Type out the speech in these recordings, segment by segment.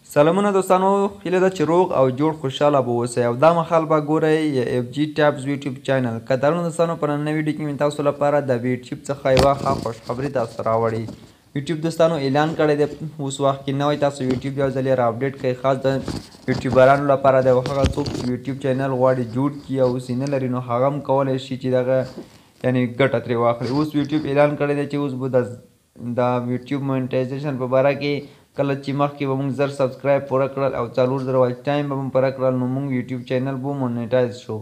سلامونه دوستانو، هیله ده چې روغ او جوړ خوشحاله به اوسئ او دا مهال به ګورئ اف جی ټاپس یوټیوب چینل. قدرمنو دوستانو، په نننۍ ویډیو کې مې تاسو لپاره د یوټیوب څخه یوه ښه خوشخبري تاسو راوړې. یوټیوب دوستانو اعلان کړی دی اوس وخت کې نوی تاسو یوټیوب یو ځل را اپډیټ کړئ، خاص د یوټیوبرانو لپاره دی. هغه څوک چې یوټیوب چینل غواړي جوړ کړي او اوس یې نه لري، نو هغه هم کولی شي چې دغه یعنې ګټه ترې واخلي. اوس یوټیوب اعلان کړی دی چې اوس به د یوټیوب مونټایزیشن په باره کې کله چې مخکې به موږ 1000 subscribe پوره کړل او 4000 watch time به موږ پوره کړل، نو موږ یوټیوب چینل به monetize شو.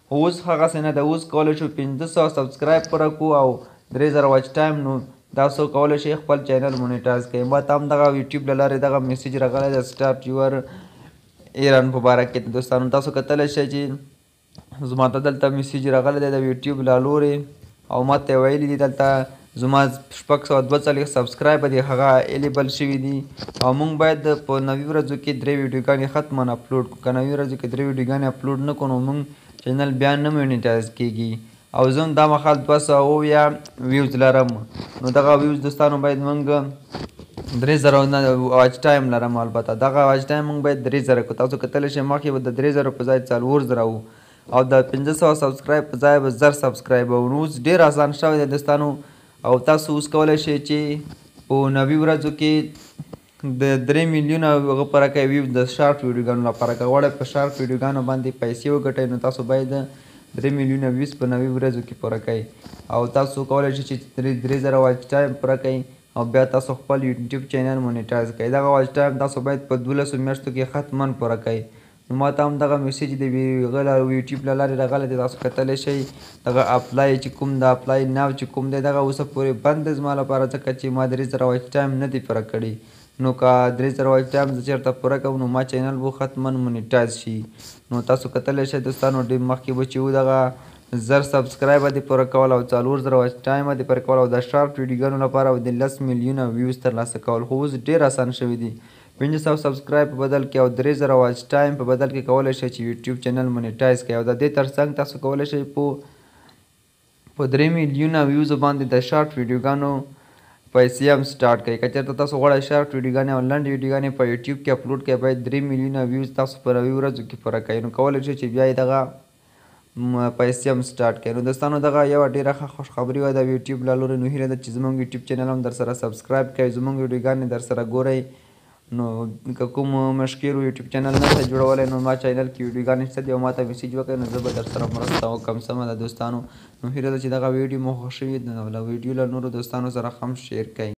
خو اوس هغسې نه ده، اوس کولی شو 500 subscribe پوره کړو او 3000 watch time، نو تاسو کولی شئ خپل چینل monetize کړئ. ما ته هم دغه یوټیوب له لارې دغه message راغلی دی start your earn په باره کې. دوستانو تاسو کتلی شئ چې زما ته دلته message راغلی دی د یوټیوب له لورې او ما ته یې ویلي دي دلته زما 642 subscribe دي، هغه eligible شوي دي او موږ باید په 90 ورځو کې 3 ویډیوګانې حتما اپلوډ کړو. که 90 ورځو کې 3 ویډیوګانې اپلوډ نه کړو، نو موږ چینل بیا نه monetize کېږي. او زه هم دا مهال 270 views لرم، نو دغه views دوستانو باید موږ 3000 نه watch time لرم، البته دغه watch time موږ باید 3000 کړو. تاسو کتلی شئ مخکې به د 3000 په ځای 4000 وو او د 500 subscribe په ځای به 1000 subscribe وو. نو اوس ډېر اسان شوی دی دوستانو، او تاسو اوس کولی شئ چې په 90 ورځو کې د 3 میلیونه هغه پوره کړئ views د short ویډیوګانو لپاره. که غواړئ په شارټ ویډیوګانو باندې پیسې وګټئ، نو تاسو باید 3 میلیونه views په 90 ورځو کې پوره کړئ او تاسو کولی شئ چې 3000 watch time پوره کړئ او بیا تاسو خپل یوټیوب چینل monetize کړئ. دغه watch time تاسو باید په 12 میاشتو کې حتما پوره کړئ. نو ما ته هم دغه message د یوټیوب له لارې راغلی دی، تاسو کتلی شئ دغه apply چې کوم د apply now چې کوم دی دغه اوسه پورې بند دی زما لپاره، ځکه چې ما 3000 watch time نه دی پوره کړي. نو که 3000 watch time زه چېرته پوره کړم، نو ما چینل به حتما monetize شي. نو تاسو کتلی شئ دوستانو، ډېر مخکې به چې و دغه 1000 subscribe دې پوره کول او 4000 watch time دې پوره کول او د شارټ ویډیوګانو لپاره د 10 میلیونه views ترلاسه کول. خو اوس ډېر اسان شوي دي، 500 subscribe په بدل کې او 3000 watch time په بدل کې کولی شئ چې یوټیوب چینل monetize کړئ. او د دې ترڅنګ تاسو کولی شئ په 3 میلیونه views باندې د شارټ ویډیوګانو پیسې هم start کړئ. که چېرته تاسو غواړئ شارټ ویډیوګانې او لنډې ویډیوګانې په یوټیوب کې اپلوډ کړئ، باید 3 میلیونه views تاسو په 90 ورځو کې پوره کړئ، نو کولی شئ چې بیا یې دغه پیسې هم start کړئ. نو دوستانو دغه یوه ډېره ښه خوشخبري وه د یوټیوب له لورې. نو هیله ده چې زموږ یوټیوب چینل هم در سره subscribe کړئ، زموږ ویډیوګانې در سره ګورئ. نو که کوم مشکل و یوټیوب چینل نه شئ جوړولی، نو ما چینل کې ویډیوګانې شته دي او ما ته message وکړئ، نو زه به در سره مرسته وکړم. سمه ده دوستانو، نو هیله ده چې دغه ویډیو مو خوښ شوي، نو له ویډیو له نورو دوستانو سره هم share کړئ.